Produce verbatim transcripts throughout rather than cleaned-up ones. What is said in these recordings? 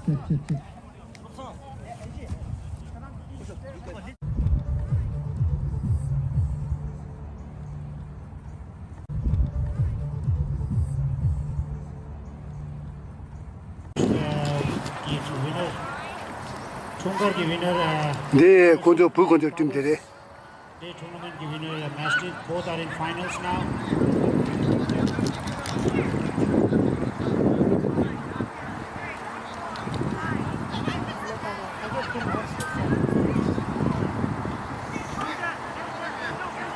འདི་ཁོང་ཚོ་བུ་ཁོང་ཚོའི་ཊིམ་དེ་རེད། Day tournament, the winner, uh, Mastiff, both are in finals now.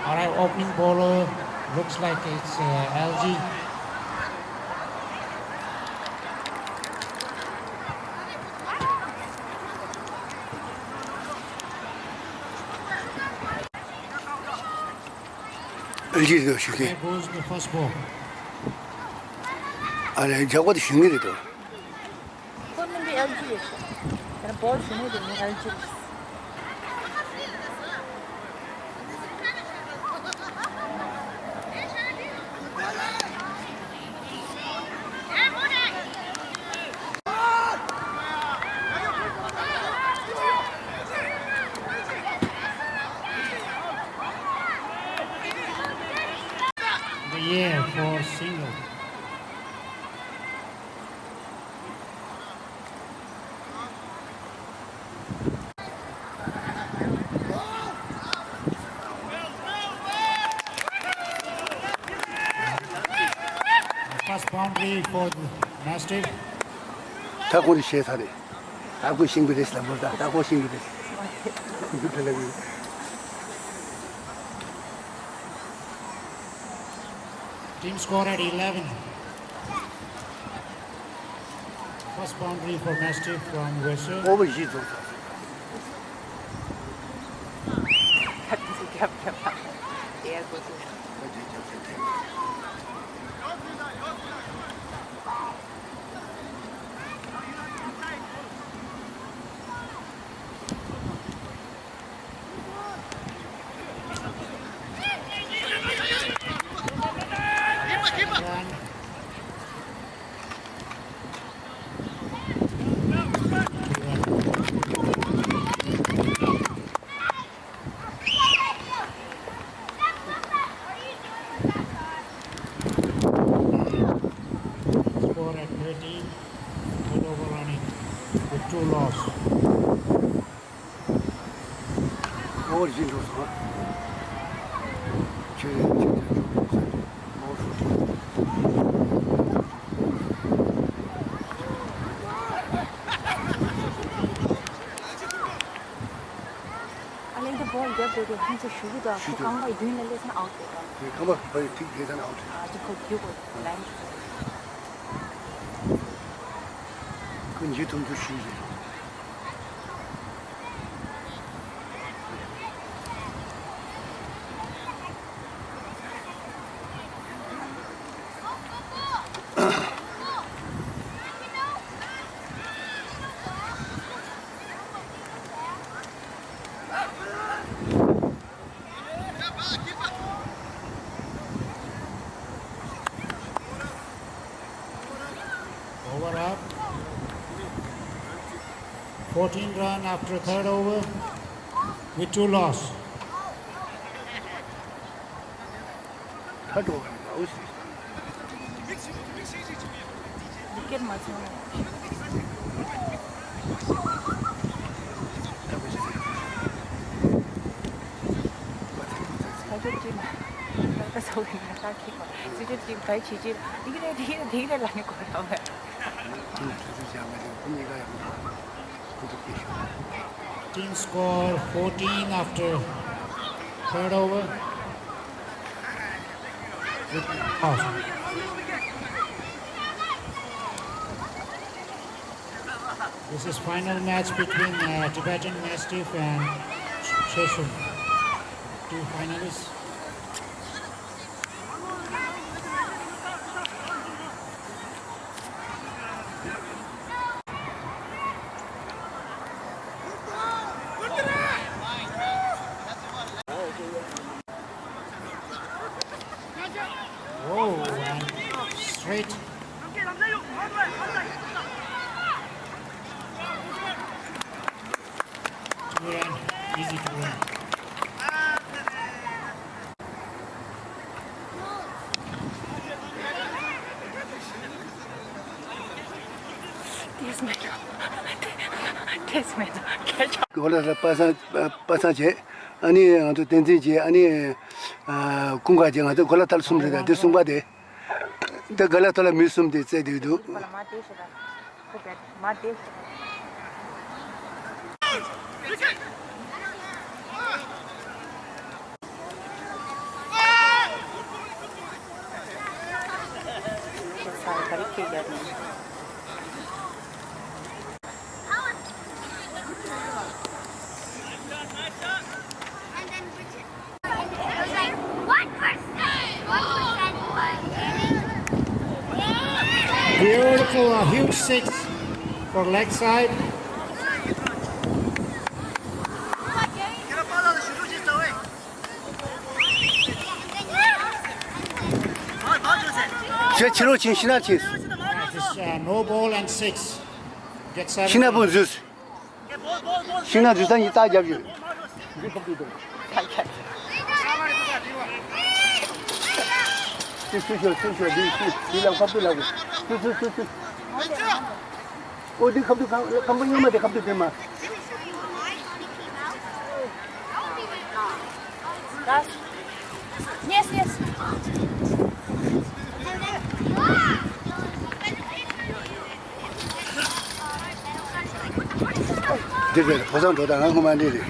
All right, opening bowler looks like it's uh, L G. ཨེལ་ཇི་རེད་དོ་ཞུ་མཁན། There goes the first ball. ཨ་ལས་རྒྱག་པ་དེ་ཞུ་མཁན་རེད་དོ། ཁོ་མིན་པའི་ཨེལ་ཇི་རེད། ད་ནི་བོལ་ཞུ་མཁན་རེད་ནི་ཨེལ་ཇི་རེད། Yeah, for single. First boundary for the Mastiff. ད་ཁོང་གིས་བཤད་ཚར་རེད། ད་ཁོས་ཤེས་ཀྱི་རེད་ལབ་དགོས། ད་ད་ཁོས་ཤེས་ཀྱི་རེད། འདི་འདྲ་ལབ་ཡོད། Team score at eleven. First boundary for Mastiff from Wesser. ཨོ་བར་བཞི་རྫོགས་ཚར། རྒྱབ་རྒྱབ་རྒྱབ། Score at thirteen. Turnover on it with two loss. ཨོ་བར་བཞི་འགྲོ་སོང་། ཁྱོད་ཁྱོད་ཁྱོད་ཁྱོད་ཁྱོད་ཨོ་བར་ཧྥོར་ཊིན། ཨ་ལེན་དེ་བོལ་རྒྱབ་འགྲོ་དུས་ཁོང་ཚོ་ཞུ་གི་འདུག་ཁོ་རྐང་པ་མདུན་ལ་སླེབས་ཚར་ན་ཨའུ་ཊི་རེད་པ། དེ་རྐང་པ་བར་ཐིག་དེ་ཚར་ན་ཨའུ་ཊི་རེད། ཨ་ཅིག་ཁོ་རྒྱུག་དགོས་ལན། ཁོ་འཇུ་ཐུབ་འདུག་ཞུ་རེད། Over up. Fourteen run after third over with two loss. ཁ་འགྲོ་ག་ནས་འོ་སི། ཝི་ཀེཊ་མ་ཚང་། ད་ཁྱོད་ཀྱིས་ད་ཁྱེད་ཀྱིས་ད་ཁྱེད་ཀྱིས་ད་ཁྱེད་ཀྱིས་འདི་ག་རེད་འདི་ག་རེད་འདི་ག་རེད་ལབ་ནས་གོ་ར་བས། Team score fourteen after third over. With pause. This is final match between uh, Tibetan Mastiff and Shesum. Two finalists. Oh, and straight. གོ་ལ་ལ་པ་སངས་པ་སངས་བྱས། ཨ་ནི་ང་ཚོ་བསྟན་འཛིན་བྱས། ཨ་ནི་ཀུན་དགའ་བྱས། ང་ཚོ་གོ་ལ་ཐལ་གསུམ་རེད། ད་དེ་གསུམ་པ་དེ། ད་ག་ལ་ཐོ་ལ་མི་གསུམ་དེ་རྩེ་བསྡད་འདུག Beautiful, a huge six for leg side. ཁྱེད་ཕྱི་རོལ་ཕྱིན། ཕྱི་ནང་ཕྱིན། It's, uh, no ball and six. Get seven. ཕྱི་ནང་བུ་འཛུལ། ཤིང་ནགས་འཛུལ་ས་གཉིས་རྟགས་རྒྱབ་ཡོད། ཚུར་ཚུར་ཤོག་ཚུར་ཤོག་འདི་འདི་འདི་ལ་ཁ་ཐུག་ལ། ཚུར་ཚུར་ཚུར་ཚུར། ཨོ་འདི་ཁ་ཐུག་ཁང་ཁང་པ་གཡོན་མ་དེ་ཁ་ཐུག་དེ་མ། Yes, yes. འདི་རེད། ཕོ་བཟང་འགྲོ་དང་ང་སྔོན་མ་འདི་རེད།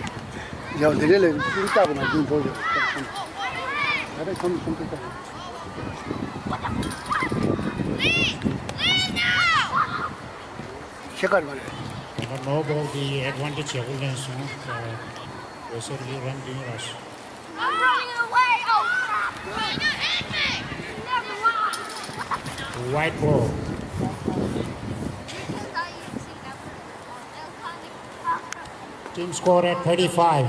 ཡང་འདི་རེད་ལས་འདི་ལྟ་བུ་ན་རྒྱུན་འགྲོ་ཡོད། ད་ད་ཁྱོད་ཁྱོད་ལྟ་བུ། ཤེས་ཀར་མ་རེད། ད་ནོ་བོལ་གྱི་ཨེ་ཌི་ཝན་ཊེ་ཇི་བྱེད་དགོས་ལེན་སོང་། འོད་ཟེར་གྱི་རང་རྒྱུན་ར་ཤི། I'm running away! Oh, crap! White ball. Team score at thirty-five.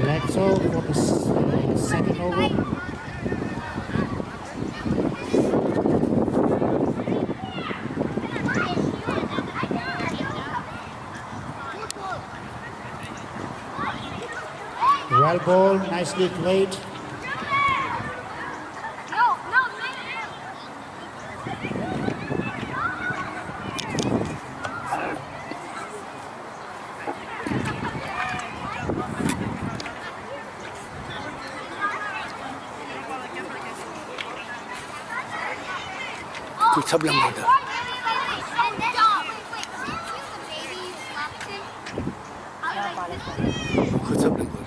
Let's go for the s- second over. Well ball, nicely played. ཁོས་ཚབ་ལམ་པར་དང་། ཁོས་ཚབ་ལམ་པར་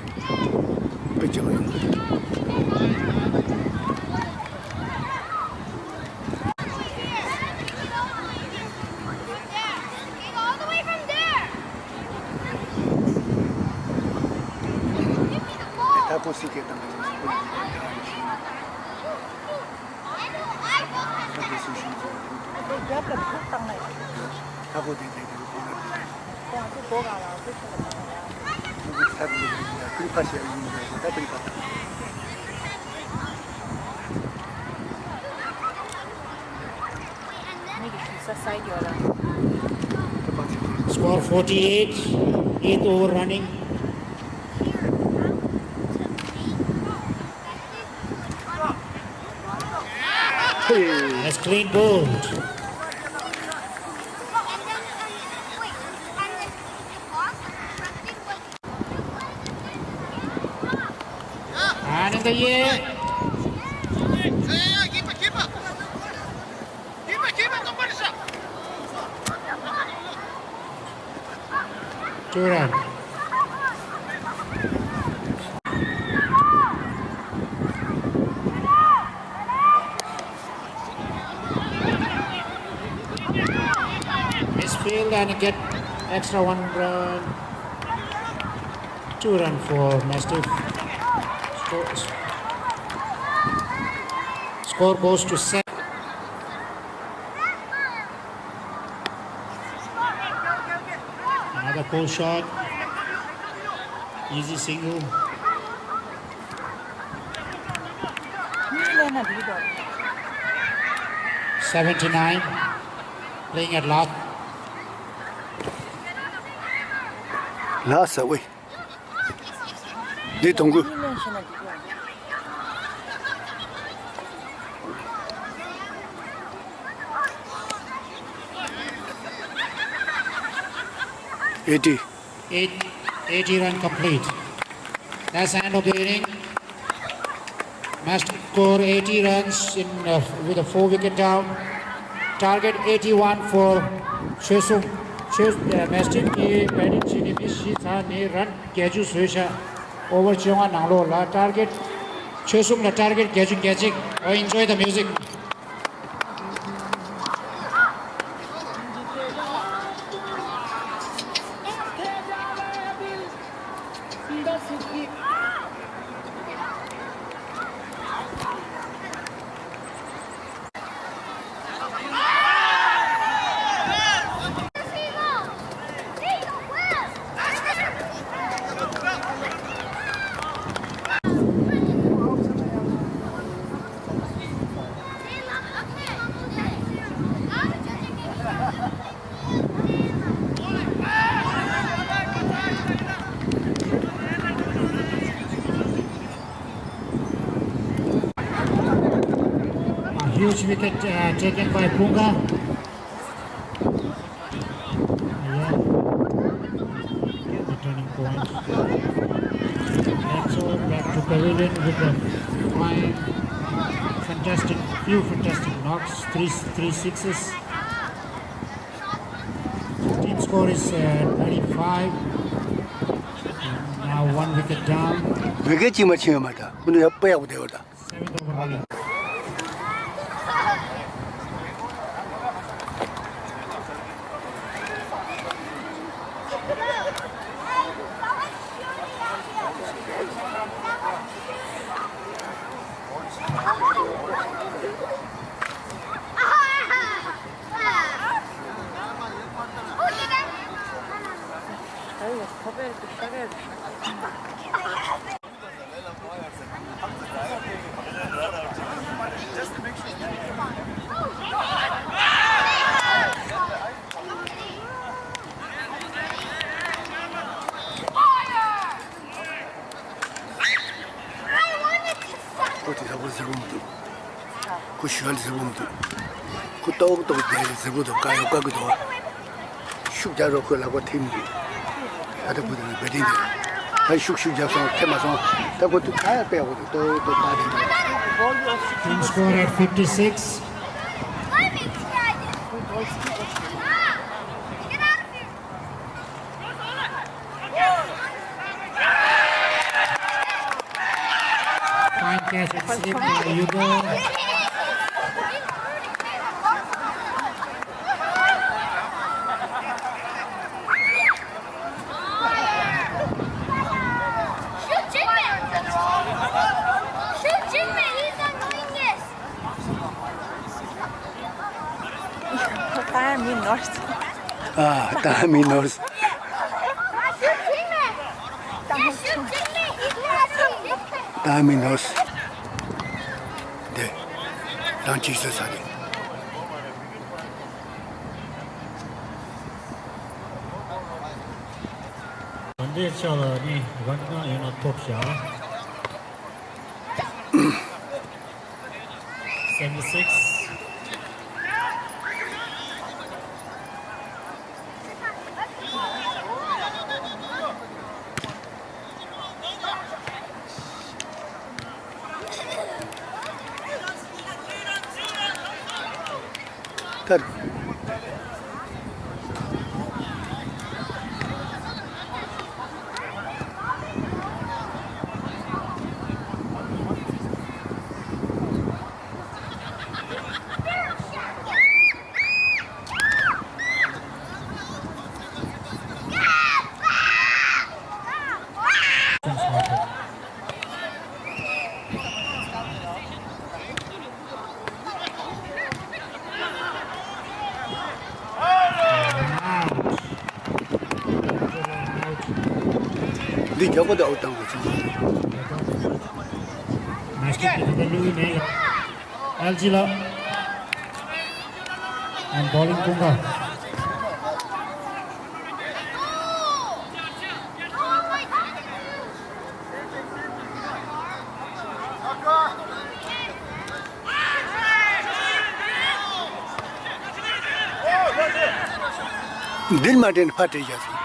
དཔེ་ཅང་ཡོད། ད་ཁོ་སི་ཀེ་དང་། རྒྱབ་ལ་ཐུག་བཏང་ན་ཡག་པོ་རེད། ད་ཁོ་དེ་དེ་དེ་ཁོ་ན་དེ། ཁོང་ཚོ་སྒོ་གང་ལ་ཁོ་ཚོ་ལ་ད་ཁོ་ཚ་དེ་དེ་ཁོ་ཁ་ཤས་ཡིན་ནས་ད་དེ་ཁ་ད། མིག་གི་ཞུ་ས་སའི་ཡོད་ལ། Score forty-eight, eighth over running. That's clean bowled. And in the air. Two run. Misfield and get extra one run. Two run for Mastiff. Scores. Score goes to seven. Another pull shot. Easy single. Seven to nine. Playing at last. Last away. འདི་གཏོང་དགོས། eighty. Eight, eighty run complete. That's the end of the inning. Master score eighty runs in, uh, with a four wicket down. Target eighty-one for Choi Sung. Choi, uh, Master གྱི་batting བྱས་ནས་མི་བཞི་ཚར་ནས་run བརྒྱད་ཅུ་བཟོས་ཤག over བཅོ་ལྔ་ནང་ལོགས་ལ་target, Choi Sung ལ་target བརྒྱད་ཅུ་གྱ་གཅིག Oh, enjoy the music. A huge wicket, uh, taken by Punga. Yeah. Returning point. That's all. Back to pavilion with a fine, fantastic, few fantastic knocks, three, three sixes. Team score is, uh, thirty-five. And now one wicket down. Wicket ཅིག་མ་ཕྱིན་ཡོད་མ་རེད། ཁོ་ནི་ཡང་དཔེ་ཡག་པོ་བསྡད་ཡོད་ད། Seventh over bowling. ཁོ་དེ་ལྟ་བུ་ཟེར་བོ་མི་འདུག་ཁོ་ཞུ་ཡ་ལ་ཟེར་བོ་མི་འདུག་ཁོ་ལྟོགས་ལྟོགས་བསྡད་ཟེར་བོ་འདུག་བཀག་ཡོད་བཀག་གི་འདུག་ཤུགས་རྒྱག་རོགས། ཁོས་ལག་པ་ཐེབས་མི་འདུག་ད་ལྟ་བུ་དེ་ནི་བེ་ཏིང་དེ་ད་ཤུགས་ཤུགས་རྒྱག་སོང་ཐེབས་མ་སོང་། ད་ཁོ་དུ་ད་ཡ་པས་འོ་དུ་ལྟོགས་ལྟོགས་བཏང་དེ་འདུག Team score at fifty-six. Fine catch and save by Yugo. Time in north. Ah, time in north. Time in north. དེ། རང་གཅིག་བཟོས་ས་རེད། ད་ལྟའི་ཆ་ལ་ནི་རང་གང་ཡོད་ན་ཐོབ་བཞག Seventy-six. འདི་རྒྱག་པ་དང་ཨའུ་ཊི་བཏང་དགོས་ཚུལ། Master གྱི་ཐོག་ལ་བླུགས་མེད་ལ། ཨལ་ཇི་ལགས། And bowling Kunga. འདིར་མ་དྲན་ཕ་དྲན་བཞག་སོང་།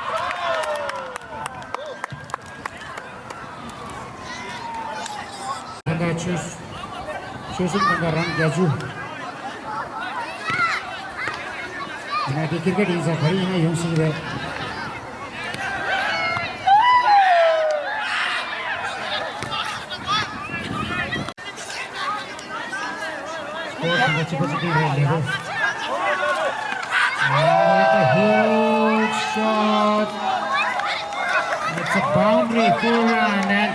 ད་ཆོས་ཆོས་སྲིད་དང་རང་རྒྱ་ཇུ། ང་དེ་ཀིར་ཀེ་ཊི་ཡིན་ས་ག་རེ་ཡིན་ན་ཡོང་སྲིད་རེད། Score དང་གཅིག་པ་གཅིག་པའི་རེད་ལེ་རེད། Oh, it's a huge shot. It's a boundary, four run, and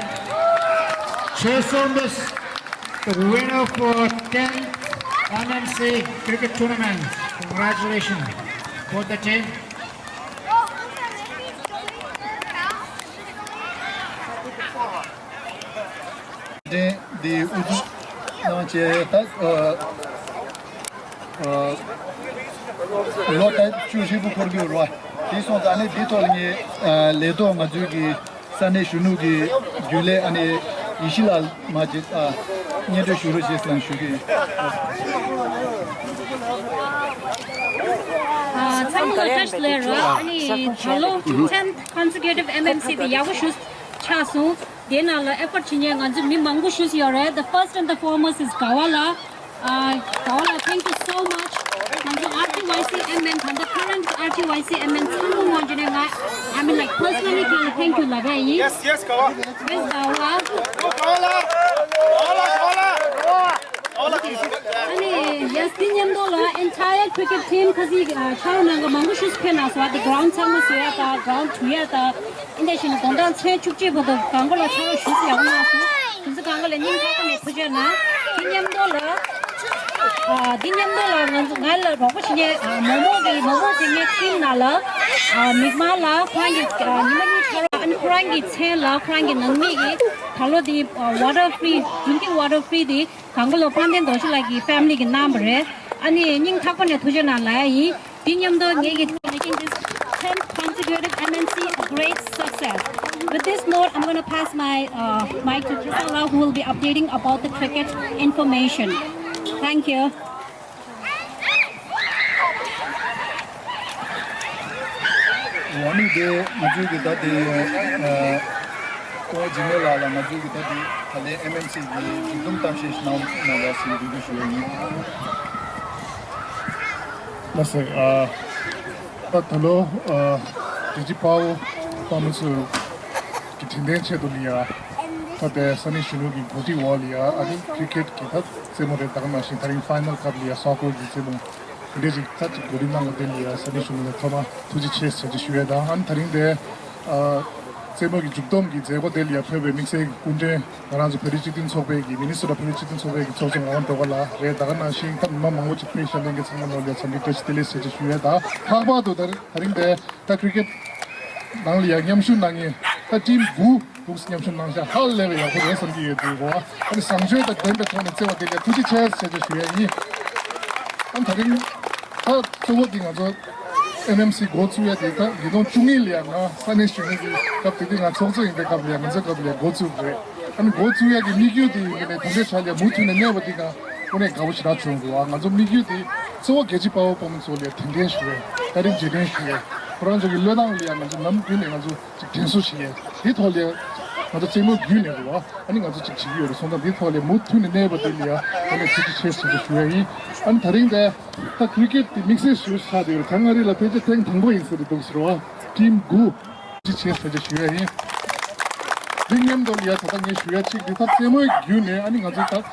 Choi Soo-mi, the winner for tenth M M C cricket tournament. Congratulations for the team. འདི་འདི་དབུ་འཛུགས་གནང་བྱས་ད་ཨ་ཨ་ལོ་ད་བཅུ་བཞི་པོ་འཁོར་གྱི་ཡོད་རེད་བ། དེ་སོང་ཙང་ནི་འདི་ཐོག་ལ་ངས་ཨ་ལས་ཐོག་ང་ཚོའི་གི་ས་གནས་གཞོན་ནུ་གི་རྒྱུན་ལས་ཨ་ནི་ཡེ་ཤེས་ལགས་མ་ཅིག་ཨ་སྙན་སྒྲོན་ཞུ་རོགས་ཞེས་ལན་ཞུ་གི་ཡོད། ཨ་ཚང་མ་ལ་བཀྲ་ཤིས་བདེ་ལེགས་རེད། ཨ་ནི་ད་ལོ་tenth consecutive M M C དེ་ཡག་པོ་ཞིག་ཆགས་སོང་། དེ་ནང་ལ་effort བྱེད་མཁན་ང་ཚོ་མི་མང་པོ་ཞིག་ཡོད་རེད། The first and the foremost is Gawa ལགས། ཨ་Gawa ལགས། Thank you so much. ང་ཚོ་R T Y C M N དང་the current R T Y C M N ཚང་མ་ངོས་ནས་ང་I mean like personally ཁྱེད་ལ་thank you ལབ་པ་ཡིན། Yes, yes, Gawa. Yes, Gawa ལགས། Gawa ལགས། Gawa ལགས། Gawa ལགས། Gawa ལགས། ཨ་ནི་yes དེ་མཉམ་དུ་ལ་entire cricket team ཁ་སང་ཨ་ཆ་རོགས་གནང་མཁན་མང་པོ་ཞིག་ཕེབས་གནང་སོང་། ཨ་དེ་ground ཚང་མ་བཟོ་ཡ་དང་ground བྲུ་ཡ་དང་། ཨིན་ད་ཤི་ནི་དོན་དག་མཚན་བཅུ་གཅིག་བར་དུ་གང་གོ་ལ་ཆ་རོགས་ཞུ་སི་ཡག་པོ་གནང་སོང་། དེ་ཚོ་གང་གོ་ལ་སྙིང་ཐག་པ་ནས་ཐུགས་རྗེ་གནང་། དེ་མཉམ་དུ་ལ་ཨ་དེ་མཉམ་དུ་ལ་ང་ང་ལ་རོགས་པ་བྱེད་མཁན་ཨ་མོག་མོག་གི་མོག་མོག་བྱེད་མཁན་ཁྲིམ་ནང་ལ་ཨ་མིག་དམར་ལ་ཁོ་རང་གི་ཨ་ཉི་མ་གཉིས་ཆ་རོགས་ཨ་ནི་ཁོ་རང་གི་མཚན་ལ་ཁོ་རང་གི་ནང་མི་གི་ད་ལོ་དེ་ཨ་water free drinking water free དེ་གང་གོ་ལ་དཔལ་ལྡན་རྡོ་རྗེ་ལགས་ཀྱི་family གི་གནང་བ་རེད། ཨ་ནི་སྙིང་ཐག་པ་ནས་ཐུགས་རྗེ་གནང་ལབ་ཡ་ཡིན། དེ་མཉམ་དུ་ངེད་ཀྱི་making this tenth consecutive M M C a great success. With this note, I'm going to pass my uh, mic to Trisala, who will be updating about the cricket information. Thank you. ཝ་ནི་དེ་ང་ཚོའི་གི་ད་དེ་ཨ་ཀོ་ཇི་མེ་ལ་ལ་ང་ཚོའི་གི་ད་དེ་ད་ལན་M M C གི་མཇུག་སྡོམ་གཏམ་བཤད་ཞིག་གནང་གནང་བ་ཞིག་འབུལ་རྒྱུ་ཞུ་ཡ་ཡིན། ལགས་སོ། ཨ་ད་ད་ལོ་ཨ་རྒྱལ་གཅེས་དཔའ་བོ་དཔའ་མོ་ཚོ་གི་དྲན་རྟེན་ཆེད་དུ་ལ་ཡ་ད་ལྟའི་ས་གནས་གཞོན་ནུ་གི་འགོ་ཁྲིད་འོག་ལ་ཡ་ཨ་ནི་ཀི་རི་ཀེཊ་གི་ད་རྩེད་མོ་རེད། ད་ག་ནང་བཞིན་ད་རིང་ཕའི་ནལ་སྐབས་ལ་ཡ་སོག་ཀར་གི་རྩེད་མོ་དེ་འདྲ་ཞིག་ད་ཅིག་གོ་སྒྲིག་གནང་བ་དེ་ལ་ཡ་ས་གནས་གཞོན་ནུ་ལ་ཐོག་མ་ཐུགས་རྗེ་ཆེ་ཟེར་རྒྱུ་ཞུ་ཡས་དང་། ཨ་ནི་ད་རིང་དེ་ཨ་རྩེད་མོ་གི་མཇུག་སྡོམ་གི་མཛད་སྒོ་དེ་ལ་ཡ་ཕེབས་པའི་དམིགས་བསལ་གྱི་སྐུ་མགྲོན་ང་རང་ཚོ་བོད་རིགས་སྤྱི་མཐུན་ཚོགས་པའི་གི་མི་ནི་སོ་ཊ་བོད་རིགས་སྤྱི་མཐུན་ཚོགས་པའི་གི་ཚོགས་གཙོ་ངག་དབང་སྒྲོལ་དཀར་ལགས་རེད། ད་ག་ནང་བཞིན་ད་མི་མང་པོ་ཅིག་ཕེབས་ཤག་ལྷན་རྒྱས་ཚང་མ་ལོ་ལ་འཚམས་འདྲི་བཀྲ་ཤིས་བདེ་ལེགས་ཟེར་རྒྱུ་ཞུ་ཡས་དང་། ལྷག་པར་དུ་ད་ད་རིང་དེ་ད་ཀི་རི་ཀེཊ་ནང་ལ་ཡ་མཉམ་ཞུགས་གནང་མཁན་ད་ཊིམ་དགུ་འདུག་མཉམ་ཞུགས་གནང་ཤག་ཧ་ལས་པའི་ཡག་པོ་རེད་བསམ་གྱི་ཡོད་འདུག་གོ། ཨ་ནི་བཟང་སྤྱོད་དང་ལྡན་པའི་ཐོག་ནས་བརྩེ་བ་དེ་ལ་ཐུགས་རྗེ་ཆེ་ཟེར་རྒྱུ་ཞུ་ཡས་ཡིན། ཨ་ནི་ད་རིང་ད་གཙོ་བོ་དེ་ང་ཚོ་ཨེན་ཨེམ་སི་འགོ་བཙུགས་ཡ་དེ་ད་ཉིས་སྟོང་བཅུ་གཉིས་ལ་ཡང་ང་ས་གནས་གཞོན་ནུ་གི་སྐབས་དེ་དུས་ང་ཚོགས་གཙོ་ཡིན་པའི་སྐབས་ལ་ཡང་ང་ཚོའི་སྐབས་ལ་ཡང་འགོ་བཙུགས་པ་རེད། ཨ་ནི་འགོ་བཙུགས་ཡ་གི་དམིགས་ཡུལ་དེ་ཡིན་པ་ནས་དེ་འདྲའི་ཆ་ལ་མུ་མཐུད་ནས་གནས་པ་དེ་ང་དངོས་གནས་དགའ་པོ་ཞེ་དྲག་བྱུང་འདུག་ཨ་ང་ཚོ་དམིགས་ཡུལ་དེ་གཙོ་བོ་རྒྱལ་གཅེས་དཔའ་བོ་དཔའ་མོ་ཚོ་ལ་ཡང་དྲན་རྟེན་ཞུ་བའི་བཀའ་དྲིན་རྗེས་དྲན་ཞུ་བའི་ཁོ་རང་ཚོ་གི་བློས་བཏང་ལ་ཡང་ང་ཚོ་ནམ་རྒྱུན་ནས་ང་ཚོ་ཅིག་དྲན་གསོ་ཞིག་ཡིན། དེ་ཐོག་ལ་ང་ཚོ་རྩེད་མོ་བརྒྱུད་ནས་རེད་བ། ཨ་ནི་ང་ཚོ་ཅིག་བྱེད་ཀྱི་ཡོད་རེད་སོང་ཙང་དེ་ཐོག་ལ་མུ་མཐུད་ནས་གནས་པ་དེ་ལ་ཡ་ཨ་ནི་ཐུགས་རྗེ་ཆེ་ཟེར་རྒྱུ་ཞུ་ཡ་ཡིན། ཨ་ནི་ད་རིང་དེ་ད་ཀི་རི་ཀེཊ་དེ་དམིགས་བསལ་ཞུ་ཆགས་བསྡད་ཡོད་རེད། ད་ང་རང་ལ་ཕལ་ཆེར་ཐེངས་དང་པོ་ཡིན་ས་རེད་འདུག་ཟེར་བ། ཊིམ་དགུ་ཐུགས་རྗེ་ཆེ་ཟེར་རྒྱུ་ཞུ་ཡ་ཡིན། འདི་མཉམ་དུ་ལ་ཡ་ད་ལྟ་ངས་ཞུ་ཡ་གཅིག་འདི་ད་རྩེད་མོའི་བརྒྱུད་ནས་ཨ་ནི་ང་ཚོ་ད་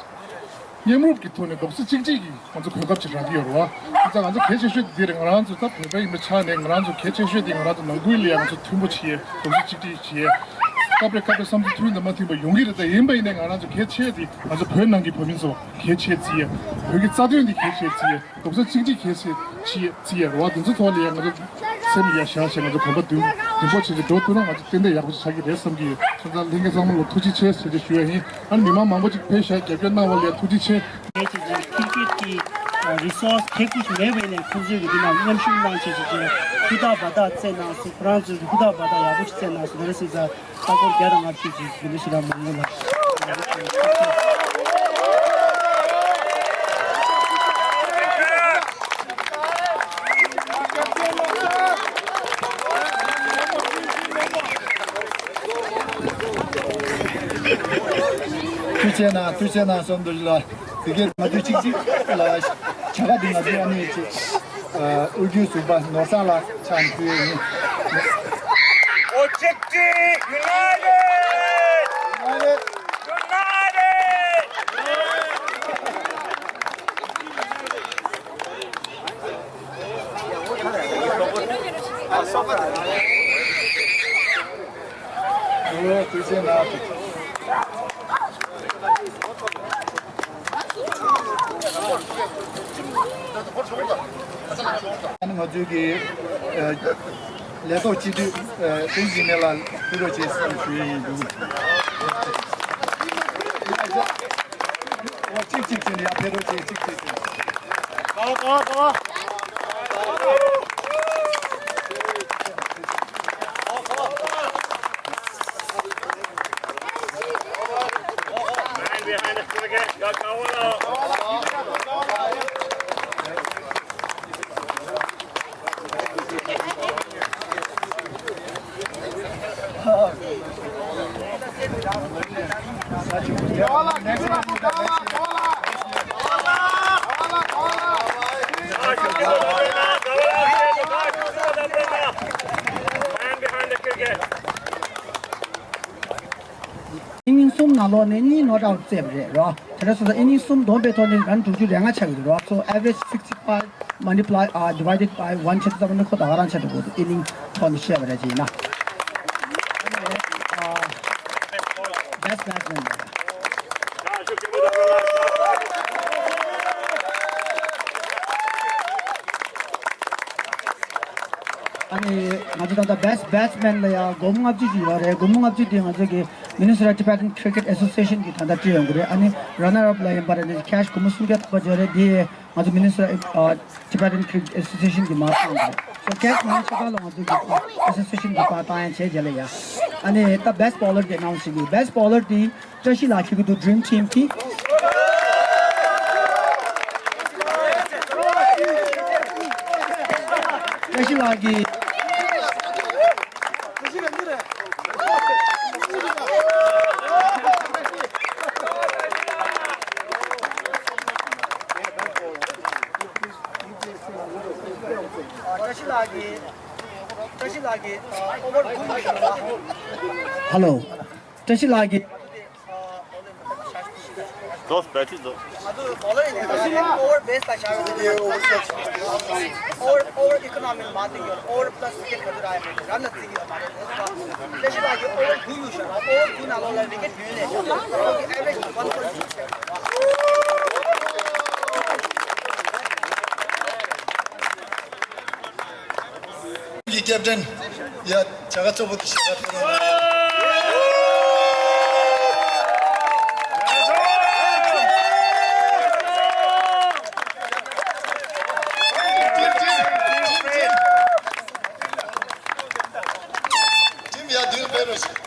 མཉམ་རུབ་ཀྱི་ཐོག་ནས་རྡོག་རྩ་གཅིག་སྒྲིལ་གྱིས་ང་ཚོ་གོ་སྐབས་ཅིག་རག་གི་ཡོད་རེད་བ། ད་ང་ཚོ་གལ་ཆེ་ཤོས་དེ་འདི་རེད། ང་རང་ཚོ་ད་བོད་པ་ཡིན་པའི་ཆ་ནས་ང་རང་ཚོ་གལ་ཆེ་ཤོས་དེ་ང་རང་ཚོ་ནང་ཁུལ་ལ་ཡང་ང་ཚོ་མཐུན་པོ་བྱེད་ཡས། རྡོག་རྩ་གཅིག་སྒྲིལ་བྱེད་ཡས། སྐབས་རེ་སྐབས་རེ་བསམ་ཚུལ་མཐུན་དང་མ་མཐུན་པ་ཡོང་གི་རེད། ད་ཡིན་པ་ཡིན་ནའི་ང་རང་ཚོ་གལ་ཆེ་དེ་ང་ཚོ་བོད་ནང་གི་བོད་མི་ཚོ་གལ་ཆེ་བརྩི་ཡས། བོད་ཀྱི་རྩ་དོན་དེ་གལ་ཆེ་བརྩི་ཡས། རྡོག་རྩ་གཅིག་སྒྲིལ་གལ་ཆེ་བརྩི་ཡས་རེད་བ། དེ་ཚོ་ཐོག་ལ་ཡང་ང་ཚོ་ སེམས་ཡར་བཞག་བྱས་ང་ཚོ་གོམ་པ་མདུན་མདུན་སྤོ་བྱས་ཏེ་འགྲོ་ཐུབ་ན་ང་ཚོ་ཏན་ཏན་ཡག་པོ་ཞིག་ཆགས་ཀྱི་རེད་བསམ་གྱི་ཡོད། སོང་ཙང་ལྷན་རྒྱས་ཚང་མ་ལ་ཐུགས་རྗེ་ཆེ་ཟེར་ཏེ་ཞུ་ཡ་ཡིན། ཨ་ནི་མི་མང་མང་པོ་ཅིག་ཕེབས་ཤག་རྒྱབ་སྐྱོར་གནང་བ་ལ་ཐུགས་རྗེ་ཆེ། ངས་ཅིག་ཅིག་ཁྱེད་ཀྱི་རི་སོར་སི་ཐེག་པོ་ཞིག་མེད་པ་ཡིན་ནའི་ཁོང་ཚོས་ཀྱི་འདི་ནང་མཉམ་ཞུགས་གནང་བྱས་ཅིག་ཅིག་ཧུར་ཐག་འབད་ཐག་བྱས་གནང་སོང་། ཁོ་རང་ཚོས་ཀྱི་ཧུར་ཐག་འབད་ཐག་ཡག་པོ་ཞིག་བྱས་གནང་སོང་། དེ་རེད་ཟེར་ཙང་ལྟ་སྐོར་བརྒྱ་དང་ལྔ་བཅུ་ཅིག་འདི་ཞིག་ལ་མང་པོ་ལ། ཐུགས་རྗེ་གནང་། ཐུགས་རྗེ་གནང་། སོམ་དུ་ལ་དེ་གའི་ང་ཚོས་གཅིག་གཅིག་ལ་བྱ་དགའ་འདི་ང་ཚོས་ཨ་ནི་ཅིག་དབུས་རྒྱུན་ཟུར་པ་ནོར་བཟང་ལགས་ཕྱག་ཕུལ་ཡ་ཡིན། འོ་གཅིག་གཅིག་ཡུ་ནའི་ཊེཌ། ཡུ་ནའི་ཊེཌ། ང་ཚོའི་གི་ལས་ཐོག་སྤྱི་འཐུས་ཀུན་གཟིགས་མེད་ལ་ཕུལ་རོགས་བྱེད་བསམ་ཞུ་ཡི་ཡིན་འདུག་གཅིག་གཅིག་བྱས་ནས་ཡར་ཕེབས་རོགས་བྱེད། གཅིག་གཅིག་བྱས། གོ་གོ་གོ། Man behind the cricket, got Kawala. Man behind the cricket. ཨིན་ནིང་གསུམ་ནང་ལོགས་ནས་གཉིས་ནོག་ཨའུཊ་རྩེས་པ་རེད་རོ། དེ་འདྲ་སོང་ཙང་ཨིན་ནིང་གསུམ་བསྡོམས་པའི་ཐོག་ནས་རན་དྲུག་ཅུ་རེ་ལྔ་ཆགས་ཀྱི་རེད་རོ། So average sixty five multiply uh divided by one བྱེད་དུས་ཙམ་པ་ནི་ཁོ་ད་ག་རང་ཆགས་འགྲོ་གི་འདུག་ཨིན་ནིང་ཐོག་ནས་བཤད་པ་རེད་ཅེ་ཡིན་ན། ཨ་ནི་ཨ་best batsman ཨ་ནི་ང་ཚོ་ད་ལྟ་best batsman ལ་ཡང་སྒོར་མོ་ལྔ་བཅུ་ཞིག་ཡོད་རེད། སྒོར་མོ་ལྔ་བཅུ་དེ་ང་ཚོ་གི་Minnesota Tibetan Cricket Association གི་ད་ལྟ་སྤྲད་ཡོང་གི་རེད། ཨ་ནི་runner up ལ་ཡིན་པ་རེད་ནི་cash སྒོར་མོ་སུམ་བརྒྱ་ཐམ་པ་ཅིག་ཡོད་རེད། དེ་ང་ཚོ་Minnesota ཨ་Tibetan Cricket Association གི་མར་བཏང་གི་རེད། So cash མང་ཆེ་བ་ལ་ང་ཚོ་གི་association གི་པར་བཏང་ཡ་བྱས་རྗེས་ལ་ཡ། ཨ་ནི་ད་best bowler གི་ནང་ཞིག་གི་best bowler དེ་བཀྲ་ཤིས་ལགས་ཁྱེད་ཀྱི་འདུག Dream Team གི། བཀྲ་ཤིས་ལགས་ཀྱི། བཀྲ་ཤིས་ལགས་ཀྱི། བཀྲ་ཤིས་ལགས་ཀྱི་ཨོ་ཝར་དགུ་ཡོད་ཤག་ལ། Hello། བཀྲ་ཤིས་ལགས་ཀྱི། Dos, that's it, dos. ང་ཚོ་ཌོ་ལར་ཡིན་ནའི་ཨོ་ཝར་བེ་སི་ལ་བཞག་ཡོད། ཨོ་ཝར་ཨོ་ཝར་ཨི་ཀོ་ནོ་མི་ལ་མ་བརྟེན་ཡོད། ཨོ་ཝར་པ་ལ་སི་ཝི་ཀེཊ་ག་ཚོད་རག་ཡོད་མེད་ར་ན་ཚིག་ཡོད་མ་རེད། བཀྲ་ཤིས་ལགས་ཀྱིས་ཨོ་ཝར་དགུ་གཡུགས་ཤག་ལ། ཨོ་ཝར་དགུ་ནང་ལོགས་ལ་ཝི་ཀེཊ་བདུན་ལེན་ཤག་ཁོང་གི་average one forty six ཆགས་ཡོད་ར། གི་ཀེབ་ཏན་ཡ་བྱ་དགའ་གཙོ་བོ་དེ་ཞེ་དྲག་ཕུལ་རོགས་གནང་། Team ཡ་མདུན་ཕེབས་རོགས་ཞེས།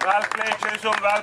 Well played, Choi Sum, well